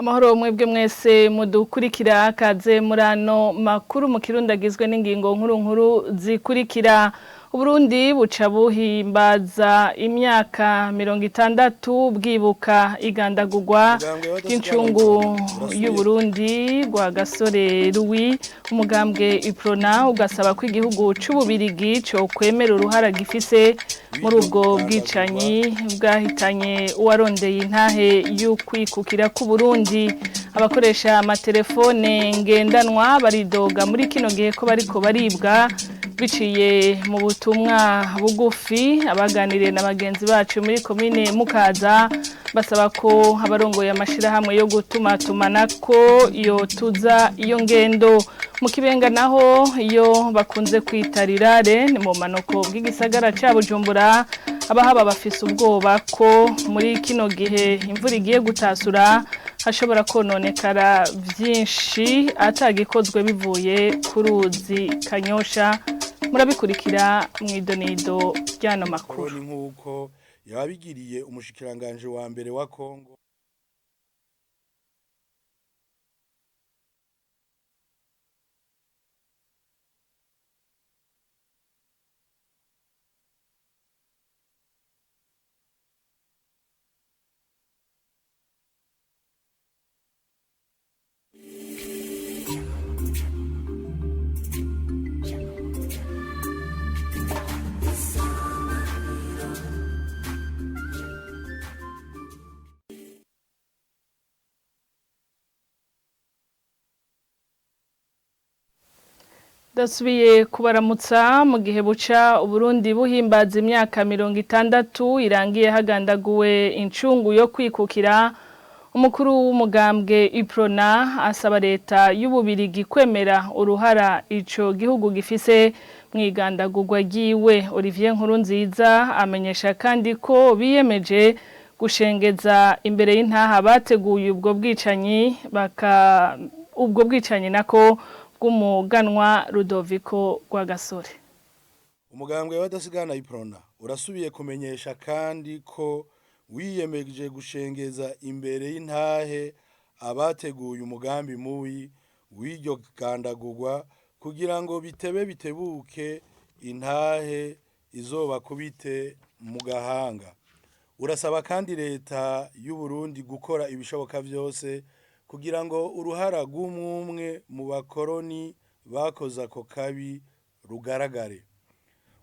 Amahoro mwebwe mwese mudukurikira, kaze murano makuru mu Kirundi agizwe n'ingingo nkuru nkuru zikurikira. Uburundi buca buhimbaza imyaka 60 bwibuka igandagurwa ry'incungu y'Uburundi rwa Gasore Louis. Umugambwe Iprona ugasaba ko igihugu c'Ububirigi co kwemera uruhara gifise muri ubwo bwicanyi bwahitanye uwarondeye intahe y'ukwikukira ku Burundi. Abakoresha amatelefone ngendanwa baridoga muri kino gihe ko bariko baribwa biciye mu butumwa bugufi. Abaganiriye na bagenzi bacu muri komine Mukaza basaba ko abarongoye amashirahamwe yo gutumatumanako yo tuza iyo ngendo. Mu Kibenga naho iyo bakunze kwita rirare ni mu manuko bw'igisagara ca Bujumbura, abahaba bafise ubwoba ko muri kino gihe imvura igiye gutasura hashobora kononekara vyinshi atagikozwe bivuye ku ruzi Kanyosha. Murabikurikira mwidonido ryano makuru. Nkuko yabigiriye umushikiranganje wa mbere wa Kongo. Dasubiye kubaramutsa. Mu gihe buca Uburundi buhimbaza imyaka 60 irangiye hagandaguwe incungu yo kwikukira, umukuru w'umugambwe Iprona asaba leta y'Ububirigi kwemera uruhara ico gihugu gifise mwigandagurwa ryiwe. Olivier Nkurunziza amenyesha kandi ko biyemeje gushengeza imbere y'intaha bateguye ubwo bwicanyi baka ubwo bwicanyi nako bw'umuganwa Rudoviko Rwagasore. Umugambwe w'abadasigana Iprona urasubiye kumenyesha kandi ko wiyemeje gushengeza imbere y'intahe abateguye umugambi mubi w'iryo gandagurwa kugira ngo bitebe bitebuke intahe izobakubite mu gahanga. Urasaba kandi leta y'u Burundi gukora ibishoboka vyose kugira ngo uruhara rw'umwumwe mu bakoroni bakoze ako kabi rugaragare.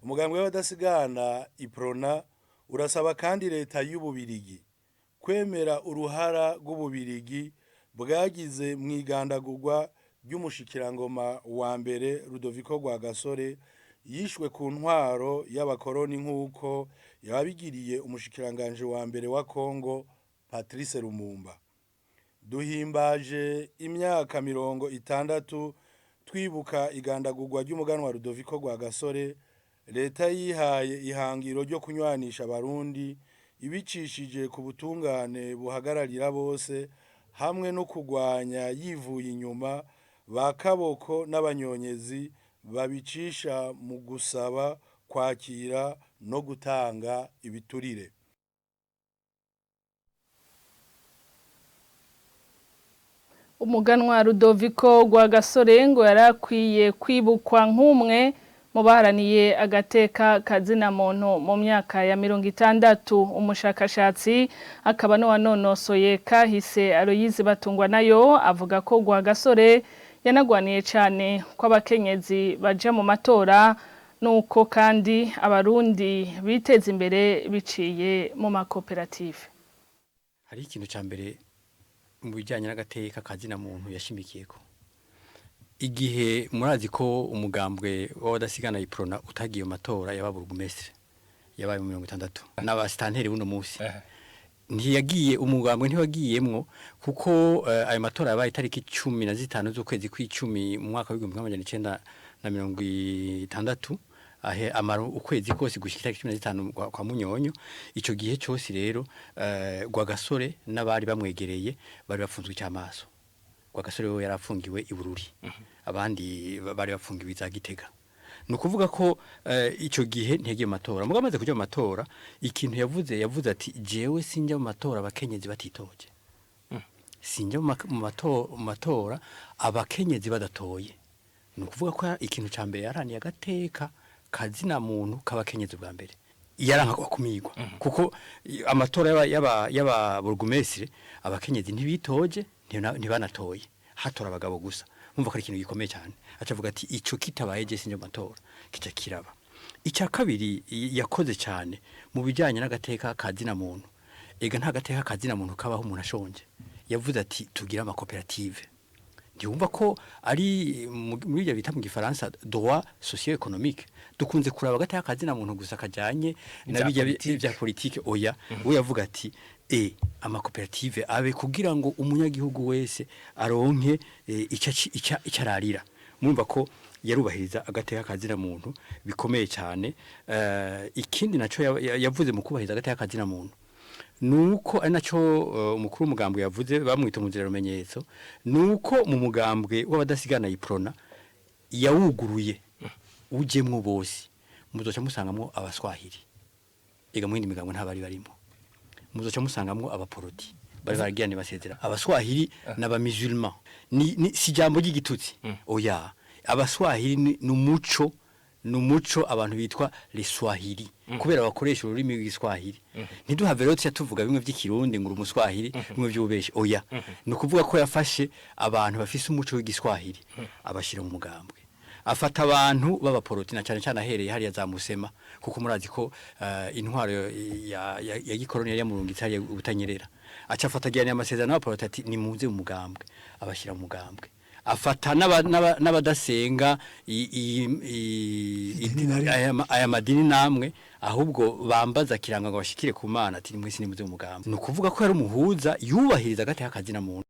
Umugambwe w'abadasigana Iprona urasaba kandi leta y'Ububirigi kwemera uruhara rw'Ububirigi bwagize mwigandagurwa ry'umushikirangoma wa mbere Rudoviko Rwagasore yishwe ku ntwaro y'abakoroni nk'uko yabigiriye umushikiranganje wa mbere wa Kongo Patrice Lumumba. Duhimbaje imyaka 60 twibuka igandagurwa ry'umuganwa Rudoviko Rwagasore. Leta yihaye ihangiro ryo kunywanisha abarundi ibicishije ku butungane buhagararira bose hamwe no kugwanya yivuye inyuma ba kaboko n'abanyonyezi babicisha mu gusaba kwakira no gutanga ibiturire. Umuganwa Rudoviko Rwagasore ngo yarakwiye kwibukwa nk'umwe mu baharaniye agateka kazina muntu mu myaka ya 60. Umushakashatsi akaba n'uwanonosoye kahise Aloyizi Batungwa nayo avuga ko Rwagasore yanagwaniye cyane ko abakenyezi baja mu matora, nuko kandi abarundi biteza imbere biciye mu makoperative. Hari ikintu ca mbere mu bijyanye n'agateka kazina muntu yashimikiyeko. Igihe murazi ko umugambwe w'abadasigana Iprona utagiye mu matora yaba burugumestre yabaye mu 60 n'abasitanteri buno munsi, ntiyagiye umugambwe ntiwagiyemwo kuko ayo matora yabaye itariki 15 z'ukwezi kw'icumi mu mwaka w'igihumbi kimwe amajana icenda na mirongo itandatu, ahe amara ukwezi kose gushika itariki 15 kwa Munyonyo. Ico gihe cyose rero Rwagasore n'abari bamwegereye bari bafunzwe cy'amaso. Rwagasore we yarafungiwe i Bururi, abandi bari bafungiwe za Gitega. Ni ukuvuga ko icyo gihe ntiyagiye mu matora. Mugabo amaze kujya mu matora, ikintu yavuze ati jewe sinjya mu matora abakenyezi batitoje. Sinjya mu matora abakenyezi badatoye. Ni ukuvuga ko ikintu ca mbere yaraniye agateka kazina muntu k'abakenyezi bwa mbere. Yaranka kumigwa kuko amatora y'aba burugumesire abakenyezi ntibitoje, ntibanatoye, hatora abagabo gusa. Mumva ko ari ikintu gikomeye cyane. Acavuga ati ico kitabaye je sinjya mu matora, kica kiraba. Icya kabiri yakoze cyane mu bijyanye n'agateka kazina muntu, ega nta gateka kazina muntu kabaho umuntu ashonje. Yavuze ati tugira amakoperative. Ntiwumva ko ari muri ibyo bita mu gifaransa droit socio-économique. Dukunze kuraba agateka kazina muntu gusa kajyanye na bijya bya politike. Oya, we yavuga ati amakoperative abe kugira ngo umunyagihugu wese aronke icyo ararira. Murumva ko yarubahiriza agateka kazina muntu bikomeye cyane. Ikindi naco yavuze mu kubahiriza agateka kazina muntu nuko ari naco umukuru w'umugambwe yavuze bamwita umuzira rumenyetso, nuko mu mugambwe w'abadasigana Iprona yawuguruye ujemwo bose. Muzoca musangamwo abaswahili, ega mu yindi migambwe ntabari barimo. Muzoca musangamwo abaporoti bari baragiranye basezera, abaswahili n'abamisulman. Ni si jambo ry'igitutsi, oya. Abaswahili ni umuco, ni umuco abantu bitwa les Swahili kubera bakoresha ururimi rw'Igiswahili. Ntiduhave rero tuca tuvuga bimwe by'ikirundi ngo uri umuswahili, bimwe by'ububeshi, oya. Ni ukuvuga ko yafashe abantu bafise umuco w'Igiswahili abashyira mu mugambwe, afata abantu b'abaporoti na cyane cyane ahereye hariya za Musema, kuko murazi ko intwaro ya gikoroni yari yamurungitse hariya ubutanyerera. Aca afata agirana amasezerano n'abaporoti ati nimuze mu mugambwe, abashyira mu mugambwe. Afata n'abadasenga aya madini namwe, ahubwo bambaza kiranga ngo bashikire ku Mana, ati nimwese nimuze mu mugambwe. Ni ukuvuga ko yari umuhuza, yubahiriza agateka kazina muntu.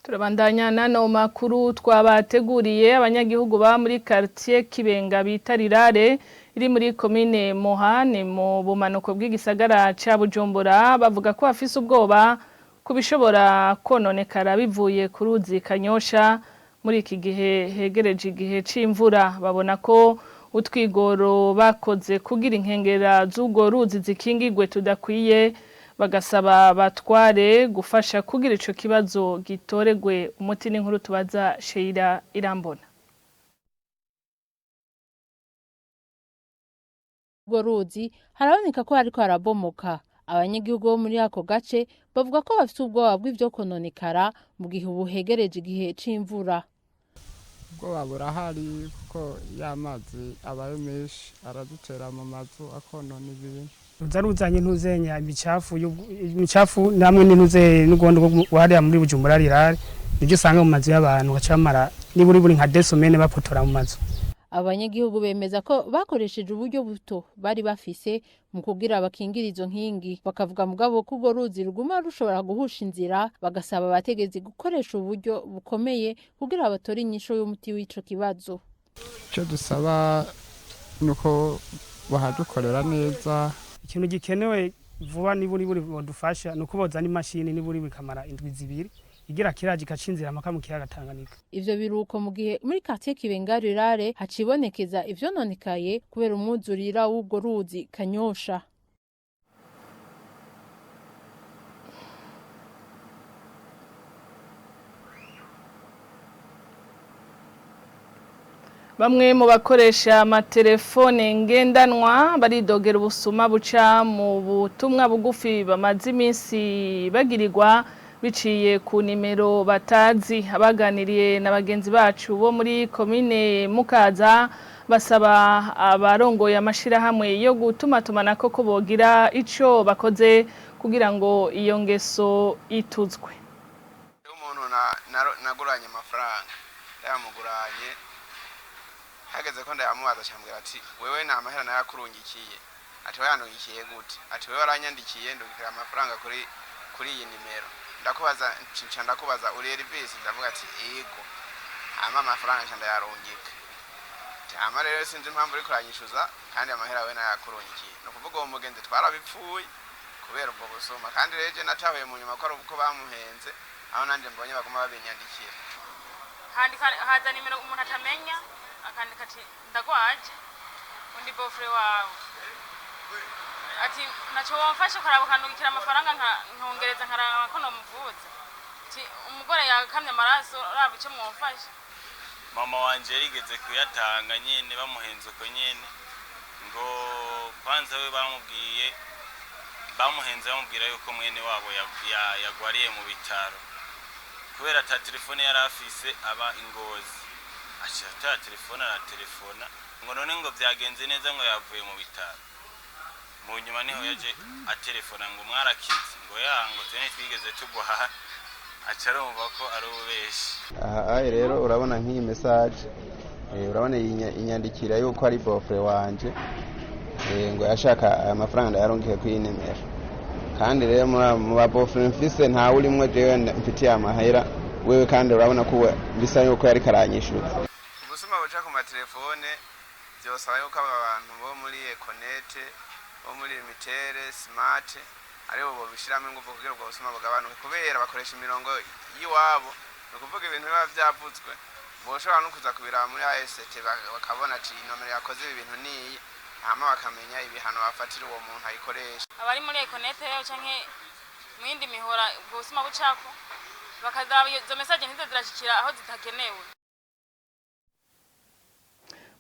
Turabandanya nano makuru twabateguriye. Abanyagihugu ba muri quartier Kibenga bita Rirare iri muri commune Mohane mu bumanuko bw'igisagara ca Bujumbura bavuga ko bafise ubwoba kubishobora kononekara bivuye ku ruzi Kanyosha muri iki gihe hegereje igihe c'imvura. Babona ko utwigoro bakoze kugira inkengera z'urwo ruzi zikingigwe tudakwiye, bagasaba batware gufasha kugira ico kibazo gitoregwe umuti. N'inkuru tubaza Sheila Irambona. Urwo ruzi haraboneka ko hariko harabomoka. Abanyagihugu bo muri ako gace bavuga ko bafite ubwoba bw'ivyo kononekara mu gihe ubu hegereje igihe c'imvura. Ubwoba burahari kuko ya mazi abaye menshi aradutera mu mazu, akonona ibintu. Ruza ruzanye ntuzenya imicafu namwe n'intuze n'ugondo wariya muri Bujumbura Rirare, nibyo usanga mu mazu y'abantu gaca bamara niburi buri nka desomene bapotora mu mazu. Abanyagihugu bemeza ko bakoresheje uburyo buto bari bafise mu kugira bakingira izo nkingi, bakavuga mugabo ko urwo ruzi ruguma rushobora guhusha inzira, bagasaba abategetsi gukoresha uburyo bukomeye kugira batore inyishu y'umuti w'ico kibazo. Icyo dusaba ni uko bahadukorera neza. Ikintu gikenewe vuba niburi buri bodufasha ni uko bozana imashini niburi bikamara indwi 2 igira kiraje ikacinzira amaka mu kiyaga Tanganyika. Ivyo biruko mu gihe muri quartier Kibenga Rurare hacibonekeza ivyononekaye kubera umwuzurira w'urwo ruzi Kanyosha. Bamwe mu bakoresha amatelefone ngendanwa baridogera ubusuma buca mu butumwa bugufi bamaze iminsi bagirirwa biciye ku nimero batazi. Abaganiriye na bagenzi bacu bo muri komine Mukaza basaba abarongoye amashirahamwe yo gutumatumanako ko bogira ico bakoze kugira ngo iyo ngeso ituzwe. Umuntu naguranye amafaranga, ndayamuguranye, hageze ko ndayamubaza acambwira ati wewe nta mahera nayakurungikiye. Ati wayanungikiye gute? Ati wewe waranyandikiye ndungikira amafaranga kuri iyi nimero. Ndakubaza nca ndakubaza uri Elvis? Ndavuga ati yego. Hama amafaranga nca ndayarungika. Hama rero sinzi impamvu uriko uranyishuza kandi amahera we nayakurungikiye. Ni ukuvuga uwo mugenzi twarabipfuye kubera ubwo busuma, kandi rero je natahuye mu nyuma ko ari uko bamuhenze, aho nanje mbonye baguma babinyandikira. Handika haza nimero umuntu atamenya, akandika ati ndagwaje, undi beau-frère wawe. Ati naco wamfashe ukaraba ukandungikira amafaranga nkongereza nkaraba ko nomuvuza. Ati umugore yakamye amaraso, raba ico mwomfashe. Mama wanje yarigeze kuyatanga nyene, bamuhenze uko nyene, ngo kwanza we bamubwiye, bamuhenze bamubwira yuko mwene wabo yagwariye mu bitaro, kubera ata telefone yari afise, aba ingozi, aca ata telefone, aratelefona ngo none ngo vyagenze neza, ngo yavuye mu bitaro. Mu nyuma niho yaje atelefona ngo mwarakize, ngo ya ngo twe ntitwigeze tugwara, aca arumva ko ari ububeshi. Aha aye rero urabona nk'iyi message, urabona iyi inyandikira yuko ari beau-frère wanje, ngo yashaka aya mafaranga ndayarungike kuri iyi nimero. Kandi rero mu ba beau-frère mfise ntawe urimwo jewe mfitiye amahera wewe. Kandi urabona ko bisa yuko yariko aranyishuza. Ubusuma buca ku matelefone vyosaba yuko aba bantu bo muri Econet, bo muri Lumitel, Smart, aribo bobishiramo ingufu kugira ubwo busuma bugabanuke, kubera bakoresha imirongo y'iwabo. Ni ukuvuga ibintu biba vyavuzwe boshobora no kuza kubiraba muri AST, bakabona ati inomero yakoze ibi bintu niyi, hama bakamenya ibihano bafatira uwo muntu ayikoresha. Abari muri Econet rero canke mu yindi mihora ubwo busuma bucako, bakazaba izo message ntizo zirashikira aho zitakenewe.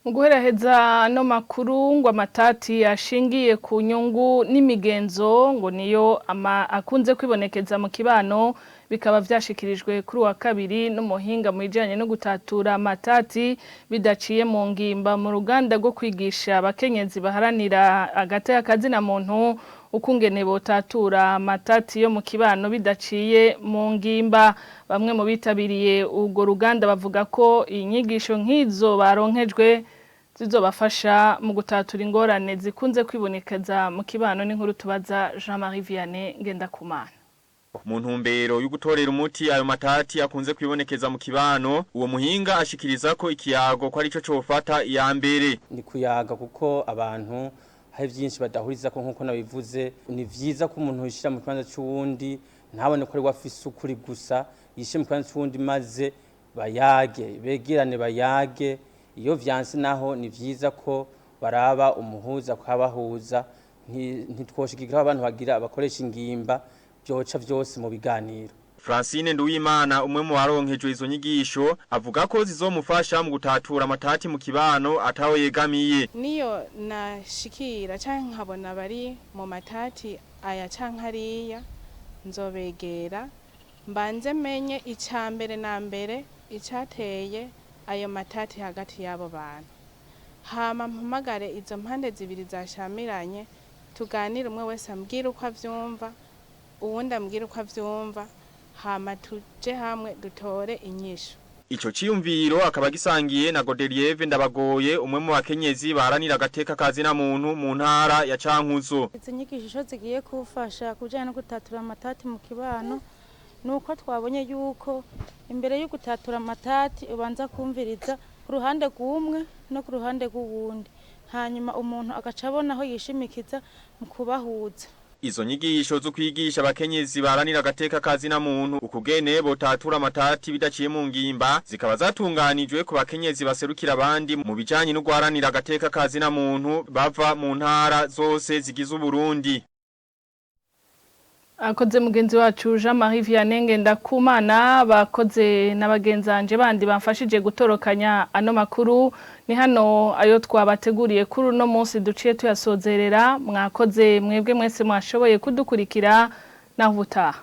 Mu guheraheza ano makuru, ngo amatati ashingiye ku nyungu n'imigenzo ngo niyo ama akunze kwibonekeza mu kibano. Bikaba vyashikirijwe kuri wa kabiri n'umuhinga mu bijanye no gutatura amatati bidaciye mu ngimba, mu ruganda rwo kwigisha abakenyezi baharanira agateka kazina muntu ukungene botatura amatati yo mu kibano bidaciye mu ngimba. Bamwe mu bitabiriye urwo ruganda bavuga ko inyigisho nk'izo baronkejwe zizobafasha mu gutatura ingorane zikunze kwibonekeza mu kibano. N'inkuru tubaza Jean-Marie Vianney Ngendakumana. Mu ntumbero yo gutorera umuti ayo matati akunze kwibonekeza mu kibano, uwo muhinga ashikiriza ko ikiyago ko arico cofata iya mbere. Ni kuyaga, kuko abantu hari byinshi badahuriza ko. Nkuko nabivuze, ni vyiza ko umuntu yishira mu kibanza c'uwundi, ntabone ko ari wafise ukuri gusa, yishire mu kibanza c'uwundi maze bayage, begerane bayage. Iyo vyanse naho, ni vyiza ko baraba umuhuza kubahuza. Ntitwoshigikira abantu bagira bakoresha ingimba, byoca vyose mu biganiro. Francine Nduwimana, umwe mu baronkejwe izo nyigisho, avuga ko zizomufasha mu gutatura amatati mu kibano ataho yegamiye. Niyo nashikira canke nkabona bari mu matati aya canke ariya, nzobegera mbanze menye ica mbere na mbere icateye ayo matati hagati y'abo bantu, hama mpamagare izo mpande zibiri zashamiranye, tuganire, umwe wese ambwire uko avyumva, uwundi ambwire uko avyumva, hama tuje hamwe dutore inyishu. Ico ciyumviro akaba gisangiye na Godelieve Ndabagoye, umwe mu bakenyezi baharanira agateka kazina muntu mu ntara ya Cankuzo. Izi nyigisho zigiye kufasha kujyana no gutatura amatati mu kibano, nuko twabonye yuko imbere yo gutatura amatati ubanza kumviriza ku ruhande rw'umwe no ku ruhande rw'uwundi, hanyuma umuntu agaca abona aho yishimikiza mu kubahuza. Izo nyigisho zo kwigisha abakenyezi baharanira agateka kazina muntu ukugene botatura amatati bidaciye mu ngimba zikaba zatunganijwe ku bakenyezi baserukira abandi mu bijanye no guharanira agateka kazina muntu bava mu ntara zose zigize Uburundi. Akoze mugenzi wacu Jean Marie Vianney Ngendakumana, bakoze n'abagenzanje bandi bamfashije gutorokanya ano makuru. Ni hano ayo twabateguriye kuri uno munsi duciye tuyasozerera. Mwakoze mwebwe mwese mwashoboye kudukurikira, naho ubutaha.